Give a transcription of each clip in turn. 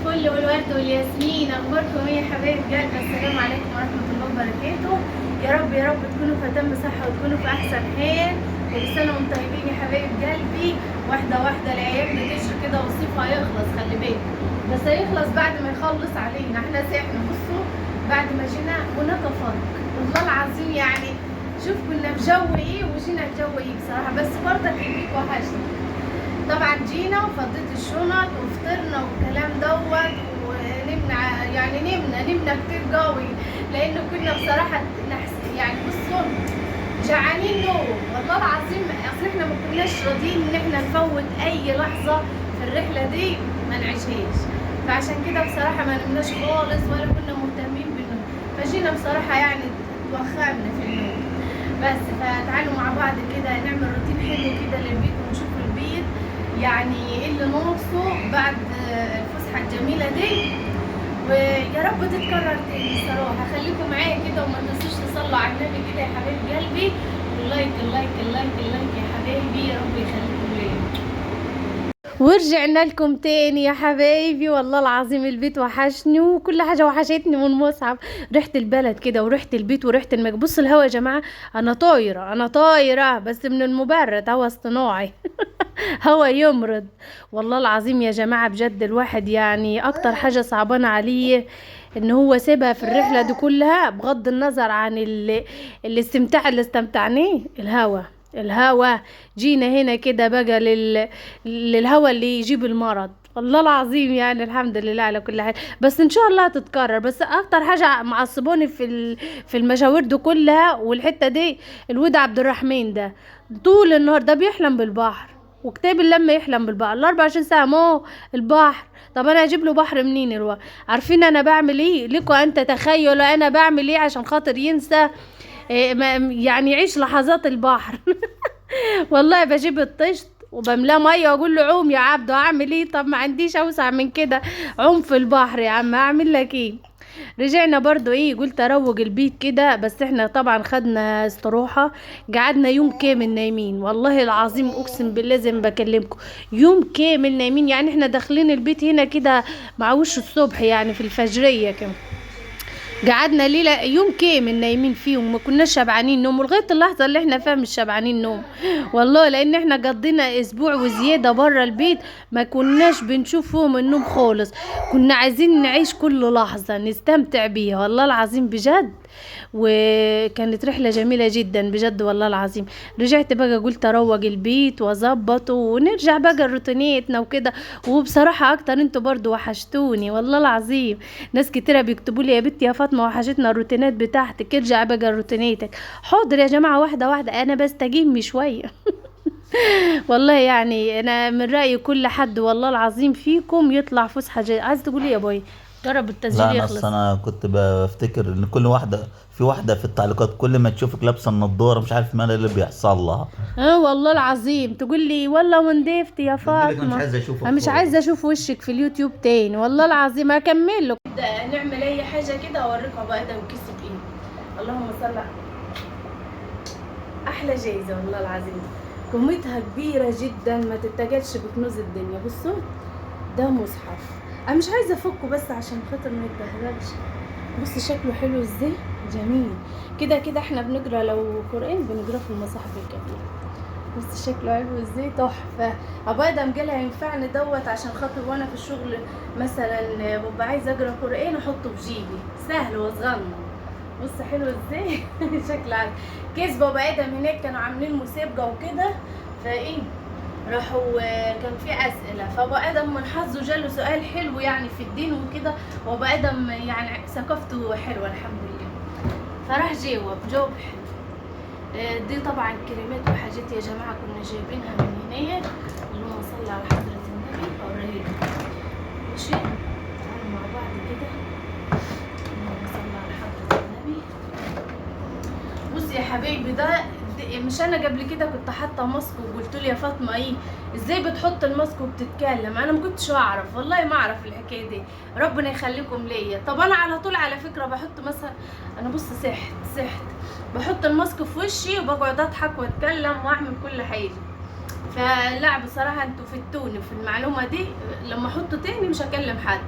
الفل والورد والياسمين. اخباركم ايه يا حبايب قلبي؟ السلام عليكم ورحمة الله وبركاته. يا رب يا رب تكونوا في اتم صحة وتكونوا في احسن حال، كل سنة وانتم طيبين يا حبايب قلبي. واحدة واحدة الايام بتجري كده والصيف هيخلص، خلي بالك، بس هيخلص بعد ما يخلص علينا احنا سحنا. بصوا بعد ما جينا هناك فرق والله العظيم، يعني شوف كنا في جو ايه وجينا في جو ايه بصراحة، بس برضك البيت وحشنا. طبعا جينا وفضيت الشنط وفطرنا والكلام دوت ونمنا، يعني نمنا كتير قوي، لانه كنا بصراحة يعني بصوا جعانين نوم والله العظيم. اصل احنا ما كناش راضيين ان احنا نفوت اي لحظة في الرحلة دي ما نعيشهاش، فعشان كده بصراحة ما نمناش خالص ولا كنا مهتمين بالنوم، فجينا بصراحة يعني توخمنا في النوم بس. فتعالوا مع بعض كده نعمل روتين حلو كده للبيت ونشوف البيت يعني ايه اللي ناقصه بعد الفسحة الجميلة دي، ويا رب تتكرر تاني الصراحة. خليكم معايا كده وما تنسوش تصلوا على النبي كده يا حبايب قلبي، وال like ال like ال like ال like يا حبايبي، يا رب يخليكم ليا. ورجعنا لكم تاني يا حبايبي، والله العظيم البيت وحشني وكل حاجة وحشتني من مصعب. ريحه البلد كده وريحه البيت وريحه المك. بصوا الهوا يا جماعة، انا طايره انا طايره، بس من المبرد، هوا اصطناعي هوا يمرض والله العظيم يا جماعة. بجد الواحد يعني اكتر حاجة صعبانه عليه ان هو سيبها في الرحلة دي كلها، بغض النظر عن الاستمتاع اللي استمتعناه. الهوا الهوا جينا هنا كده بقى للهوا اللي يجيب المرض والله العظيم، يعني الحمد لله على كل حال، بس ان شاء الله تتكرر. بس اكتر حاجة معصبوني في المشاوير دي كلها والحتة دي، الواد عبد الرحمن ده طول النهار ده بيحلم بالبحر، وكتاب لما يحلم بالبحر ال 24 ساعة، ما هو البحر. طب انا اجيب له بحر منين الوقت؟ عارفين انا بعمل ايه؟ لكم ان تتخيلوا انا بعمل ايه عشان خاطر ينسى يعني يعيش لحظات البحر. والله بجيب الطشت وبملاه مية واقول له عوم يا عبدو، اعمل ايه؟ طب ما عنديش اوسع من كده، عوم في البحر يا عم، اعمل لك ايه؟ رجعنا برضو ايه، قلت اروق البيت كده، بس احنا طبعا خدنا استراحة، قعدنا يوم كامل نايمين والله العظيم، اقسم بالله زي ما بكلمكم يوم كامل نايمين. يعني احنا داخلين البيت هنا كده مع وش الصبح، يعني في الفجريه كده، قعدنا ليلة يوم كامل نايمين فيه وما كناش شبعانين نوم، ولغاية اللحظة اللي احنا فيها مش شبعانين نوم والله، لان احنا قضينا اسبوع وزيادة بره البيت ما كناش بنشوف فيهم النوم خالص، كنا عايزين نعيش كل لحظة نستمتع بيها والله العظيم بجد. وكانت رحله جميلة جدا بجد والله العظيم. رجعت بقى قلت اروق البيت واظبطه ونرجع بقى لروتيناتنا وكده. وبصراحة اكتر انتوا برضو وحشتوني والله العظيم، ناس كتيرة بيكتبوا لي يا بنتي يا فاطمة وحشتنا الروتينات بتاعتك، ارجع بقى لروتيناتك. حاضر يا جماعة، واحدة واحدة، انا بستجم شوية والله. يعني انا من رايي كل حد والله العظيم فيكم يطلع فسحة. عايز تقول ايه يا باي؟ جرب التسجيل لا انا يخلص. اصل انا كنت بفتكر ان كل واحدة في واحدة في التعليقات كل ما تشوفك لابسه النضارة مش عارف مال اللي بيحصل لها. والله العظيم تقول لي والله وندفت يا بتقول لك فاطمة، انا مش عايزه اشوفك انا مش خالص. عايزه اشوف وشك في اليوتيوب تاني والله العظيم. هكمل لك نعمل اي حاجة كده اوريكم بقى ده وكسب ايه. اللهم صل على احلى جايزة والله العظيم، قيمتها كبيرة جدا ما تتجلش بكنوز الدنيا. بصوا ده مصحف، انا مش عايزه افكه بس عشان خاطر ما يتبهدلش. بص شكله حلو ازاي، جميل كده كده. احنا بنقرا لو قران بنقرا في المصاحف الكبيرة. بص شكله حلو ازاي، تحفة. ابو ادم جالها ينفعني دوت عشان خاطر وانا في الشغل مثلا ببقى عايزه اقرا قران احطه في جيبي، سهل وصغنن. بص حلو ازاي شكله عسل. كيس بابا ادم هناك كانوا عاملين مسابقة وكده، فايه راحوا كان في اسئلة، فابو ادم من حظه جاله سؤال حلو يعني في الدين وكده، وابو ادم يعني ثقافته حلوة الحمد لله، فراح جاوب حلو. دي طبعا كريمات وحاجات يا جماعة كنا جايبينها من هناك. اللهم صل على حضره النبي. اوريها لكم ماشي، تعالوا مع بعض كده. اللهم صل على حضره النبي. بص يا حبايبي، ده مش انا قبل كده كنت حاطه ماسك وقلت لي يا فاطمة ايه ازاي بتحط الماسك وبتتكلم؟ انا ما كنتش اعرف والله، ما اعرف الحكاية دي، ربنا يخليكم ليا. طب انا على طول على فكرة بحط مثلا، انا بص سحت بحط الماسك في وشي وبقعد اضحك واتكلم واعمل كل حاجة. فلا بصراحة انتوا فدتوني في المعلومة دي، لما احطه تاني مش هكلم حد.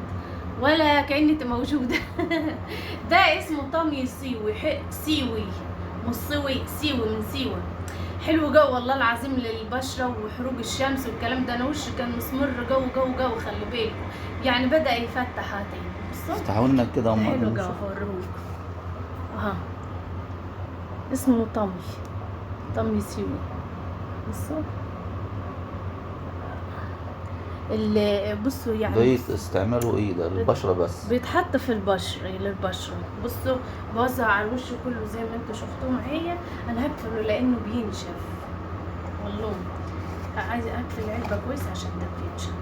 ولا كأني موجودة. ده اسمه طمي سيوي، سيوي مش سيوي، سيوي من سيوه. حلو جو والله العظيم للبشره وحروق الشمس والكلام ده. انا وشي كان مسمر جو جو جو، خلي بالكم يعني بدا يفتح تاني. بصوا افتحوا لنا كده ده حلو جو، هوريهولكم. اها اسمه طمي، طمي سيوي. بصوا اللي بصوا يعني ده استعماله ايه ده؟ للبشره بس، بيتحط في البشرة، للبشرة. بصوا بوزع على الوش كله زي ما انتوا شفتوه معايا. انا هقفله لانه بينشف والله، عايزه اقفل العلبة كويس عشان ده بينشف.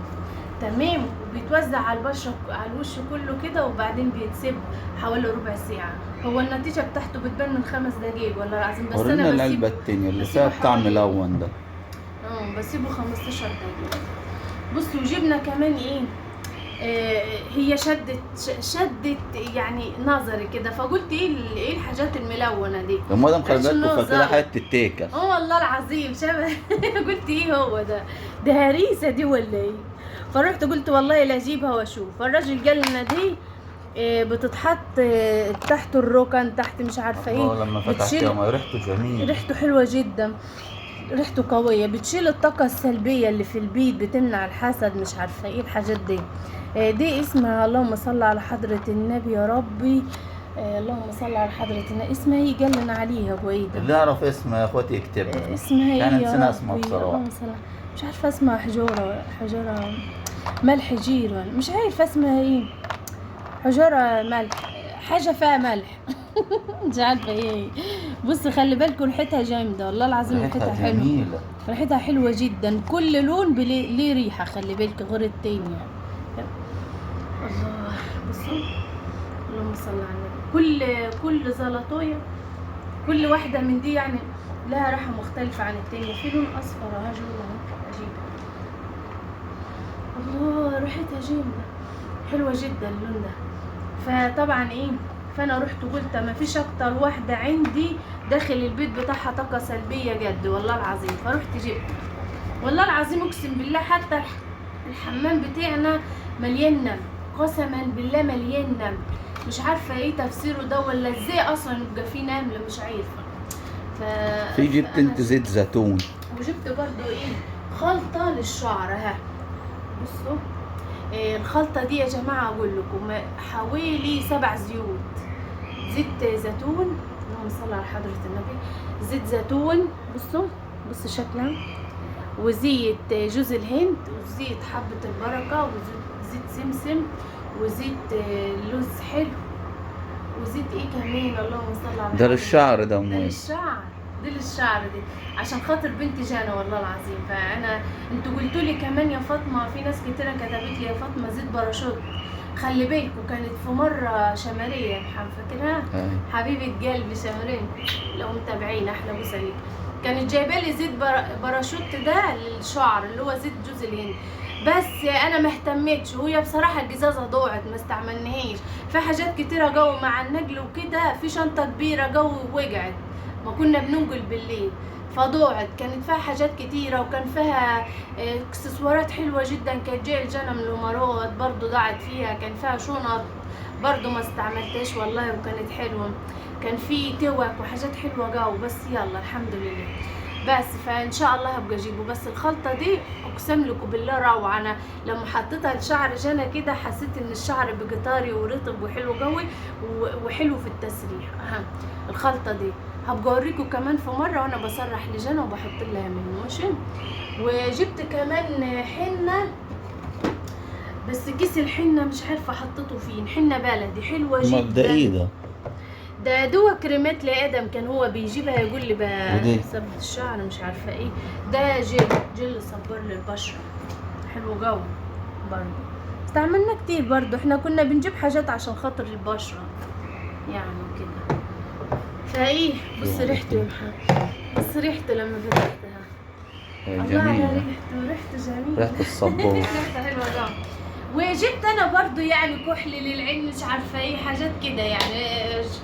تمام، وبيتوزع على البشرة على الوش كله كده، وبعدين بيتسيب حوالي ربع ساعة. هو النتيجة بتاعته بتبان من 5 دقايق والله العظيم، بس ورينا انا العلبة بسيبه التانية اللي بسيبه فيها بتاع حوالي ملون ده. بسيبه 15 دقيقة. بصوا وجبنا كمان ايه، هي شدت يعني نظري كده، فقلت ايه ايه الحاجات الملونة دي؟ يا مدام خلي عشان بالكوا هو فاكرها زلط. حتة تيكه. والله العظيم شبه. قلت ايه هو ده؟ ده هريسه دي ولا ايه؟ فرحت قلت والله لا اجيبها واشوف. فالراجل قال لنا دي بتتحط تحت الركن، تحت مش عارفه ايه. الله لما فتحتها ما ريحته جميل، ريحته حلوة جدا، ريحته قوية، بتشيل الطاقة السلبية اللي في البيت، بتمنع الحسد، مش عارفه ايه الحاجات دي. دي اسمها اللهم صل على حضره النبي يا ربي، اللهم صل على حضره النبي، اسمها ايه؟ قال لنا عليها ابو ايه ده؟ اللي يعرف اسمها يا اخواتي يكتبها. اسمها ايه يعني يا نسينا اسمها ربي؟ بصراحة. اللهم صل، مش عارفه اسمها، حجوره، حجره ملح جير ولا مش عارفه اسمها ايه، حجره ملح، حاجة فيها ملح. مش عارفه ايه. بص خلي بالكم ريحتها جامدة والله العظيم، ريحتها ريحتها حلوة، جميلة، ريحتها حلوة جدا. كل لون ليه ريحه، خلي بالك غير التاني يعني. الله بصوا اللهم صل على النبي. كل زلطويه، كل واحدة من دي يعني لها ريحه مختلفة عن التانية. في لون اصفر اهو جوه اهو، عجيب الله ريحتها جامدة حلوة جدا اللون ده. فطبعا ايه، فانا رحت وقلت ما فيش اكتر واحدة عندي داخل البيت بتاعها طاقة سلبية جد والله العظيم. فرحت جبت والله العظيم اقسم بالله، حتى الحمام بتاعنا مليان نمل، قسما بالله مليان نمل، مش عارفه ايه تفسيره ده ولا ازاي اصلا يبقى فيه نمل، مش عارفه. في جبت انت زيت زيتون، وجبت برضو ايه خلطه للشعر. ها بصوا إيه الخلطة دي يا جماعة، اقول لكم حوالي 7 زيوت، زيت زيتون، اللهم صل على حضره النبي، زيت زيتون بصوا بصوا شكلها، وزيت جوز الهند، وزيت حبه البركة، وزيت سمسم، وزيت لوز حلو، وزيت ايه كمان اللهم صل على ده للشعر ده، ده للشعر، دي للشعر دي عشان خاطر بنتي جانا والله العظيم. فانا انتوا قلتوا لي كمان يا فاطمة، في ناس كتيرة كتبت لي يا فاطمة زيت باراشوت، خلي بالكوا كانت في مرة شمالية فاكرها حبيبه قلبي شمالية لو متابعين احلى بوسه ليك، كانت جايبه لي زيت باراشوت ده للشعر اللي هو زيت جوز الهند، بس انا ما اهتمتش، وهي بصراحة الجزازه ضاعت ما استعملناهاش. في حاجات كتيرة جو مع النجل وكده، في شنطه كبيرة جو وجعت ما كنا بننقل بالليل فضاعت، كانت فيها حاجات كتيرة وكان فيها اكسسوارات حلوة جدا، كانت جاية الجنة من الامارات برضو ضاعت فيها، كان فيها شنط برضو ما استعملتهاش والله وكانت حلوة، كان في توك وحاجات حلوة جو، بس يلا الحمد لله. بس فان شاء الله هبقى اجيبه. بس الخلطة دي اقسم لكم بالله روعه، انا لما حطيتها لشعر جنى كده حسيت ان الشعر بقطاري ورطب وحلو قوي وحلو في التسريح. الخلطة دي هبقى اوريكم كمان في مرة وانا بسرح لجنى وبحط لها منه ماشي. وجبت كمان حنة، بس كيس الحنة مش عارفه حطيته فين، حنة بلدي حلوة جدا. ده ايه ده؟ ده دوا كريمات لادم كان هو بيجيبها يقول لي بقى ثبت الشعر مش عارفه ايه. ده جل صبار للبشره حلو جو برضه، استعملنا كتير برضه، احنا كنا بنجيب حاجات عشان خاطر البشرة يعني كده. فايه بص ريحته يا محمد، بص ريحته لما فتحتها جميلة، الله على ريحته، ريحته جميلة، ريحه الصبار ريحته حلوة جو. وجبت انا برضو يعني كحل للعين مش عارفه ايه حاجات كده يعني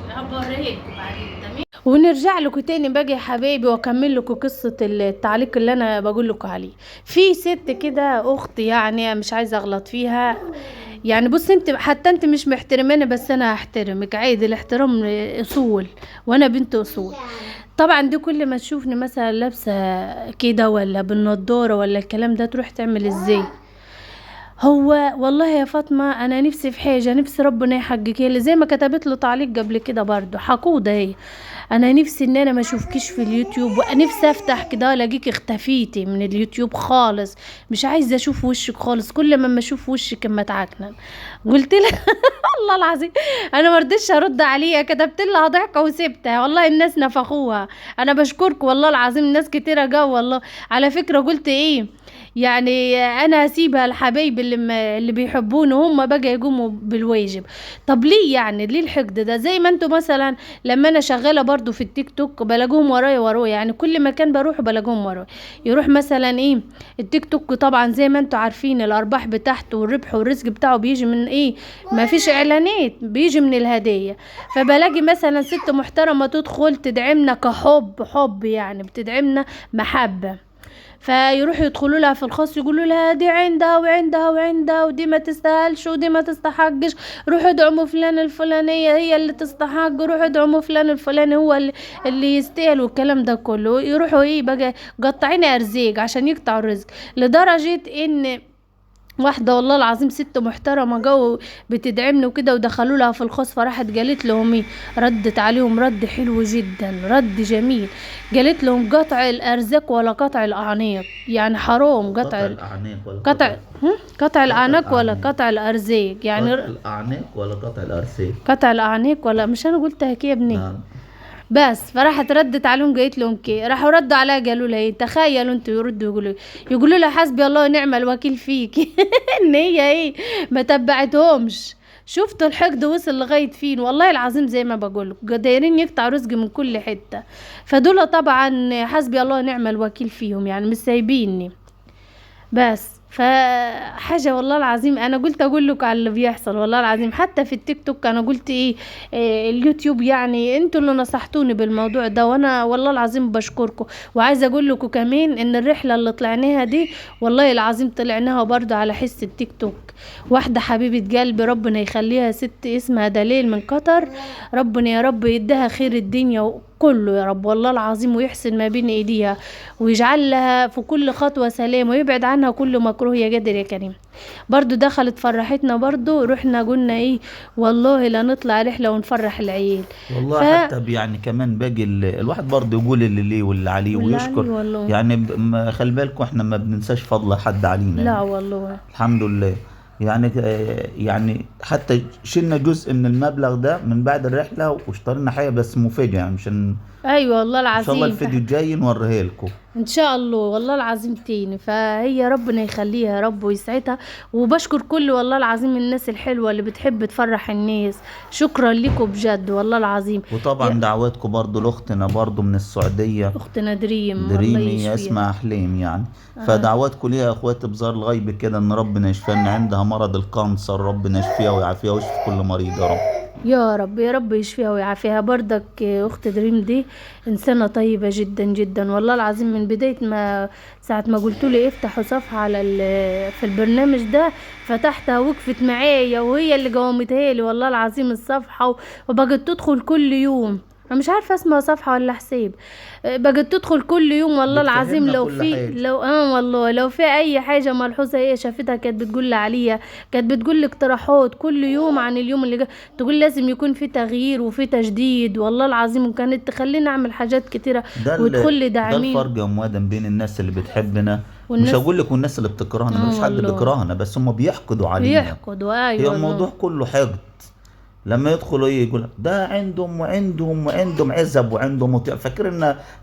هبوريها لكم بعدين تمام. ونرجع لكم تاني بقى يا حبايبي واكمل لكم قصة التعليق اللي انا بقول لكم عليه. في ست كده اخت يعني مش عايزه اغلط فيها، يعني بص انت حتى انت مش محترمانه، بس انا هحترمك عادي، الاحترام اصول وانا بنت اصول. طبعا دي كل ما تشوفني مثلا لابسه كده ولا بالنضاره ولا الكلام ده تروح تعمل ازاي. هو والله يا فاطمة انا نفسي في حاجة، نفسي ربنا يحققها لي، زي ما كتبت له تعليق قبل كده برضو حقوده هي، انا نفسي ان انا ما اشوفكيش في اليوتيوب، ونفسي افتح كده الاقيك اختفيتي من اليوتيوب خالص، مش عايزه اشوف وشك خالص، كل ما اشوف وشك اما اتعكنن. قلت لها والله العظيم انا ما رضيتش ارد عليها، كتبت لها ضحكه وسبتها، والله الناس نفخوها. انا بشكرك والله العظيم، ناس كتيرة جو والله. على فكرة قلت ايه يعني، انا هسيبها الحبايب اللي بيحبوني هم بقى يقوموا بالواجب. طب ليه يعني، ليه الحقد ده؟ زي ما انتوا مثلا لما انا شغالة برضو في التيك توك بلاقوهم ورايا ورايا، يعني كل مكان بروح بلاقوهم ورايا. يروح مثلا ايه التيك توك، طبعا زي ما انتوا عارفين الارباح بتاعته والربح والرزق بتاعه بيجي من ايه، ما فيش اعلانات، بيجي من الهدية. فبلاقي مثلا ست محترمه تدخل تدعمنا كحب، حب يعني بتدعمنا محبة، فيروحوا يدخلوا لها في الخاص يقولوا لها دي عندها وعندها وعندها، ودي ما تستاهلش ودي ما تستحقش، روحوا ادعموا فلان الفلانية هي اللي تستحق، روحوا ادعموا فلان الفلاني هو اللي يستاهل، والكلام ده كله. يروحوا ايه بقى قطعين ارزاق عشان يقطعوا الرزق، لدرجة ان واحدة والله العظيم ست محترمة جو بتدعمني وكده، ودخلوا لها في الخاص، فراحت قالت لهم ايه، ردت عليهم رد حلو جدا، رد جميل، قالت لهم قطع الارزاق ولا قطع الاعناق، يعني حرام قطع الاعناق ولا قطع الاعناق ولا قطع الارزاق، يعني قطع الاعناق ولا قطع الارزاق، قطع الاعناق ولا مش انا قلتها كده يا ابني؟ نعم. بس فراحت ردت عليهم قالت لهم كي، راحوا ردوا عليها قالوا لها ايه، تخيلوا انتوا يردوا يقولوا لها حسبي الله ونعم الوكيل فيك ان هي ايه ما تبعتهمش. شفتوا الحقد وصل لغاية فين؟ والله العظيم زي ما بقول لكم دايرين يقطعوا رزق من كل حتة. فدول طبعا حسبي الله ونعم الوكيل فيهم، يعني مش سايبيني. بس فحاجة والله العظيم انا قلت اقول لكم على اللي بيحصل والله العظيم. حتى في التيك توك انا قلت ايه اليوتيوب، يعني انتوا اللي نصحتوني بالموضوع ده، وانا والله العظيم بشكركم. وعايزه اقول لكم كمان ان الرحلة اللي طلعناها دي والله العظيم طلعناها برضو على حس التيك توك. واحدة حبيبه قلبي ربنا يخليها، ست اسمها دليل من قطر، ربنا يا رب يديها خير الدنيا كله يا رب والله العظيم، ويحسن ما بين ايديها ويجعل لها في كل خطوة سلام، ويبعد عنها كل مكروه يا قادر يا كريم. برضو دخلت فرحتنا، برضو رحنا قلنا ايه والله لا نطلع رحله ونفرح العيال والله. حتى يعني كمان باجي الواحد برضو يقول اللي ليه واللي عليه ويشكر والله. يعني خلي بالكم احنا ما بننساش فضل حد علينا، لا والله الحمد لله. يعني حتى شلنا جزء من المبلغ ده من بعد الرحلة واشترينا حاجة بس مفاجاة، يعني مش ايوه والله العظيم ان شاء الله الفيديو الجاي نوريها لكم ان شاء الله والله العظيم تاني. فهي ربنا يخليها يا رب ويسعدها. وبشكر كل والله العظيم الناس الحلوة اللي بتحب تفرح الناس، شكرا لكم بجد والله العظيم. وطبعا دعواتكم برضو لاختنا برضو من السعودية، اختنا دريم، دريمي اسمها حليم يعني. فدعواتكم ليها يا اخواتي بزار الغيب كده ان ربنا يشفيها، ان عندها مرض ال cancer، ربنا يشفيها ويعافيها ويشفي كل مريض يا رب. يا رب يا رب يشفيها ويعافيها. بردك اخت دريم دي انسانه طيبة جدا جدا والله العظيم. من بداية ما ساعة ما قلت لي افتحوا صفحة على في البرنامج ده فتحتها، وقفت معايا وهي اللي قومتها لي والله العظيم الصفحة، وبقت تدخل كل يوم. انا مش عارفه اسمها صفحة ولا حساب، بقت تدخل كل يوم والله العظيم. لو في لو والله لو في اي حاجة ملحوظة هي شافتها كانت بتقول لي عليها، كانت بتقول لي اقتراحات كل يوم عن اليوم اللي جاي، تقول لازم يكون في تغيير وفي تجديد والله العظيم. وكانت تخليني اعمل حاجات كتيرة وتدخل لي داعمين. ده الفرق يا ام ادم بين الناس اللي بتحبنا، مش هقول لك والناس اللي بتكرهنا، مفيش حد بيكرهنا، بس هم بيحقدوا علينا، بيحقدوا. ايوه هي الموضوع كله حقد. لما يدخلوا ايه يقول ده عندهم وعندهم وعندهم عزب وعندهم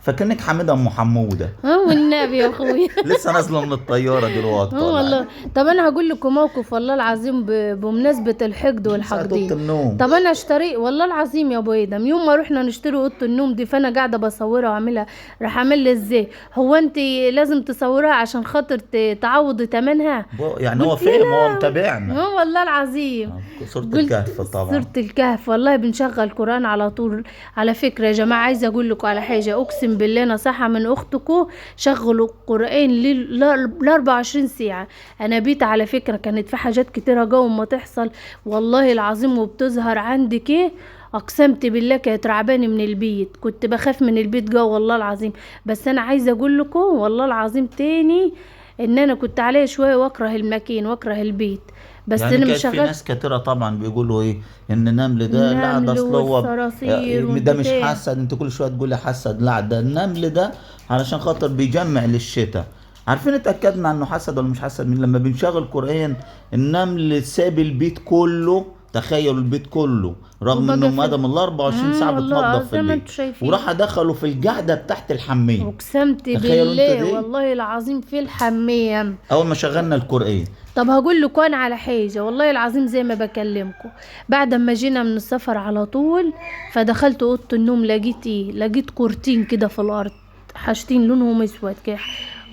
فاكرينك حميده ام حموده والنبي يا اخويا لسه نازله من الطيارة دلوقتي والله. طب انا هقول لكم موقف والله العظيم بمناسبة الحقد والحقدين. طب انا اشتري والله العظيم يا ابو ادم، يوم ما رحنا نشتري اوضة النوم دي، فانا قاعدة بصورها واعملها، راح اعمل لي ازاي؟ هو انت لازم تصورها عشان خاطر تعوضي ثمنها؟ يعني هو فاهم، هو متابعنا والله العظيم. صورة الكهف طبعا، صورة الكهف والله بنشغل قرآن على طول. على فكرة يا جماعة عايزة اقول لكم على حاجة، اقسم بالله نصيحة من اختكم، شغلوا القرآن ل 24 ساعة. انا بيت على فكرة كانت في حاجات كتيرة جوه ما تحصل والله العظيم، وبتظهر عندك ايه، اقسمت بالله كانت رعباني من البيت، كنت بخاف من البيت جوه والله العظيم. بس انا عايزة اقول لكم والله العظيم تاني ان انا كنت عليا شوية واكره المكان واكره البيت، بس يعني انا كانت مش في شغال. ناس كتيرة طبعا بيقولوا ايه، ان النمل ده لا ده النمل اصل هو والصراصير ده مش والبتاع. حسد، انت كل شوية تقولي حسد، لا ده النمل ده علشان خاطر بيجمع للشتاء. عارفين اتاكدنا انه حسد ولا مش حسد من لما بنشغل قران؟ النمل ساب البيت كله، تخيلوا البيت كله، رغم وبقى انه في مدام ال 24 ساعة والله بتنظف في زي ما البيت، انتوا شايفين. وراح دخلوا في القعدة بتاعت الحمام. اقسمت تخيلوا انتوا بالله دي؟ والله العظيم في الحمام اول ما شغلنا القران. طب هقول لكم انا على حاجة والله العظيم زي ما بكلمكم، بعد ما جينا من السفر على طول فدخلت اوضة النوم، لقيت ايه، لقيت كورتين كده في الارض، حاجتين لونهم اسود كده،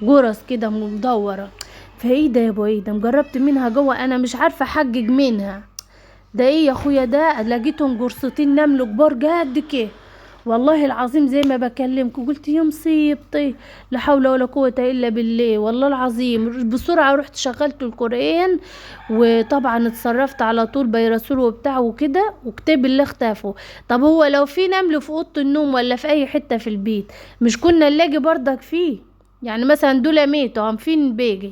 جرس كده مدورة. فايه ده يا ابو ايه ده، مجربت منها جوه انا مش عارفه احجج منها، ده ايه يا اخويا ده، لقيتهم جرصتين نمل كبار قد كده والله العظيم زي ما بكلمكم. قلت يا مصيبتي، لا حول ولا قوة الا بالله والله العظيم. بسرعة رحت شغلت القرآن، وطبعا اتصرفت على طول بيرسول وبتاع وكده، وكتاب اللي اختفوا. طب هو لو في نمل في اوضة النوم ولا في اي حتة في البيت مش كنا نلاقي برضك فيه؟ يعني مثلا دول ماتوا هم فين باقي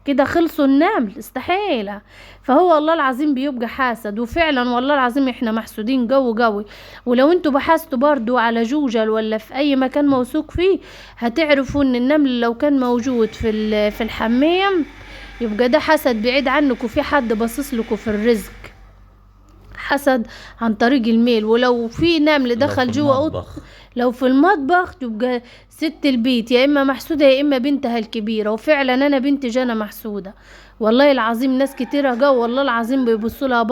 كده، خلصوا النمل؟ استحالة. فهو والله العظيم بيبقى حاسد، وفعلا والله العظيم احنا محسودين جو قوي. ولو انتوا بحثتوا برضو على جوجل ولا في اي مكان موثوق فيه هتعرفوا ان النمل لو كان موجود في الحمام يبقى ده حسد بعيد عنك، وفي حد باصص لكم في الرزق، حسد عن طريق الميل. ولو في نمل دخل جوه اوضة، لو في المطبخ تبقى ست البيت يا اما محسوده يا اما بنتها الكبيرة. وفعلا انا بنت جنى محسوده والله العظيم، ناس كتيرة جو والله العظيم بيبصوا لها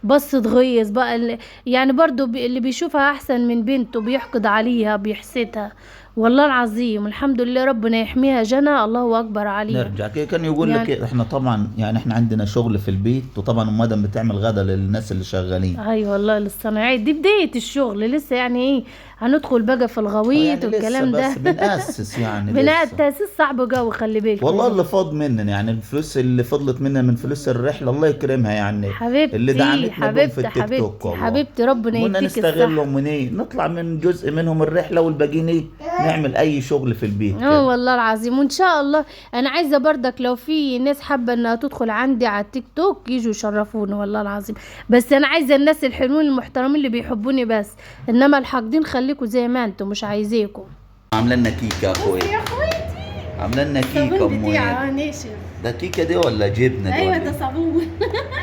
بصة غيظ بقى، يعني برضو اللي بيشوفها احسن من بنته بيحقد عليها بيحسدها والله العظيم. الحمد لله ربنا يحميها جنى، الله اكبر عليها. نرجع كده كان يقول يعني لك احنا طبعا يعني احنا عندنا شغل في البيت، وطبعا ام ادم بتعمل غدا للناس اللي شغالين. ايوه والله للصناعيه دي بداية الشغل لسه، يعني ايه هندخل بقى في الغويط يعني والكلام ده، بس بنأسس يعني بناء التأسيس صعب قوي، خلي بالك والله. اللي فاض مننا يعني الفلوس اللي فضلت منا من فلوس الرحلة الله يكرمها، يعني حبيبتي اللي دعمتنا بهم في التيك توك والله حبيبتي ربنا يديك الصحة. نستغلهم من ايه، نطلع من جزء منهم الرحلة والباقيين ايه نعمل اي شغل في البيت. والله العظيم. وان شاء الله انا عايزه بردك لو في ناس حابة انها تدخل عندي على التيك توك يجوا يشرفوني والله العظيم، بس انا عايزه الناس الحلوين المحترمين اللي بيحبوني بس، انما الحاقدين خليكم زي ما انتم، مش عايزاكم. عامله لنا كيكة يا اخويا، يا اخواتي عامله لنا كيكة ام ناشف. ده كيكة دي ولا جبنه دي؟ ايوه ده صابون.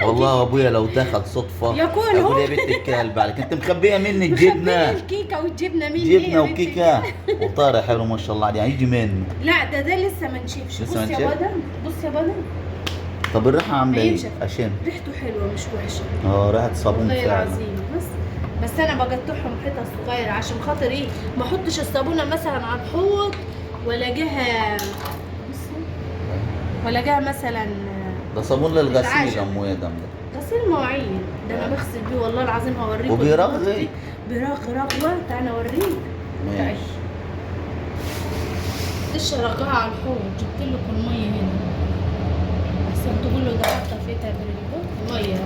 والله ابويا لو دخل صدفة ياكل. اقول يا بنت الكلب عليك، انت مخبيه مني الجبنة، الكيكه والجبنه مني، جبنه وكيكه وطارق حلو ما شاء الله عليه هيجي منه. لا ده لسه ما نشفش. بص يا بدر، بص يا بدر. طب الريحة عامله ايه؟ عشان ريحته حلوة مش وحشة. ريحه صابون فعلا والله العظيم. بس انا بقطعهم حتت صغيرة عشان خاطر ايه، ما احطش الصابونه مثلا على الحوض ولا جهة، ولا جهة مثلا. ده صابون للغسيل يا ام ادم، ده غسيل مواعين، ده انا بغسل بيه والله العظيم. هوريكم وبيرغي، بيرغي رغوه. تعالى اوريك. ماشي. ليش رغاها على الحوض؟ جبت لكم المية هنا احسن تقول له ده حاطه فيها بالمية.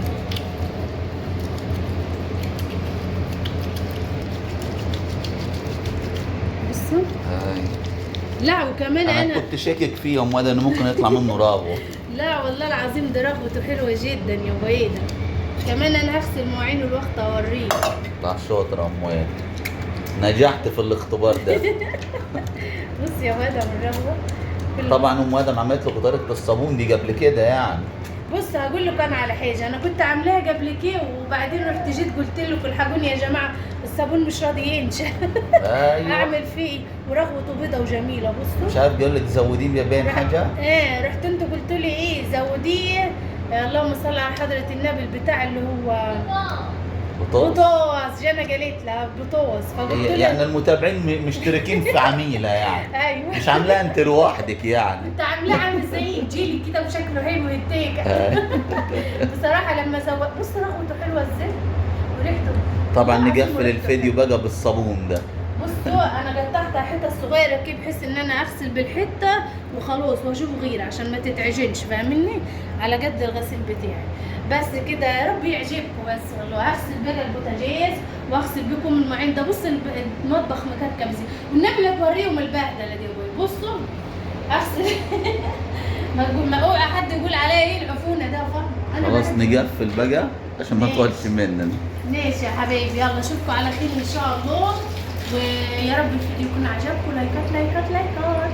بصوا. لا وكمان انا كنت شاكك فيه يا ام ادم انه ممكن يطلع منه رغوه. لا والله العظيم ده رغوته حلوة جدا يا ابو. كمان انا هغسل مواعين الوقت اوريك. لا شاطرة يا ام ادم، نجحت في الاختبار ده. بص يا ادم الرغوه. طبعا ام ادم عملت لكم طريقه الصابون دي قبل كده يعني. بص هقول لكم انا على حاجة، انا كنت عاملاها قبل كده وبعدين رحت جيت قلت لكم الحقوني يا جماعة الصابون مش راضي ينشف. ايوه اعمل فيه ايه؟ ورغوته بيضة وجميلة. بصوا مش عارف بيقول لك زوديه يا باين حاجة. ايه رحت انتوا قلتوا لي ايه زوديه، اللهم صل على حضره النبي، البتاع اللي هو بطاطس. جانا قالت لها بطاطس، فقلت لها يعني المتابعين مشتركين في عميله يعني. ايوه مش عاملاها انت لوحدك يعني، انت عاملاها عامل زي جيلي كده وشكله حلو يتاكل. بصراحة لما زود بص رغوته حلوة ازاي. وريحته طبعا والله العظيم نقفل وريحته الفيديو حلوة. بقى بالصابون ده. بصوا انا قطعتها حتت صغيرة كده بحيث ان انا اغسل بالحتة وخلاص واشوف غيره عشان ما تتعجنش، فاهميني؟ على قد الغسيل بتاعي بس كده. يا رب يعجبكم بس والله. هغسل بقى البوتاجاز واغسل بكم المواعين ده. بص المطبخ مكركب زي والنبي لا توريهم البهدله دي يا ابوي. بصوا اغسل ما تقول، ما اوعى حد يقول عليا ايه العفونه ده، فاهم؟ انا خلاص بحب- نقفل بقى عشان ما ماشي. تطولش مننا. ماشي يا حبايبي، يلا اشوفكم على خير ان شاء الله، ويا رب الفيديو يكون عجبكم. لايكات لايكات لايكات.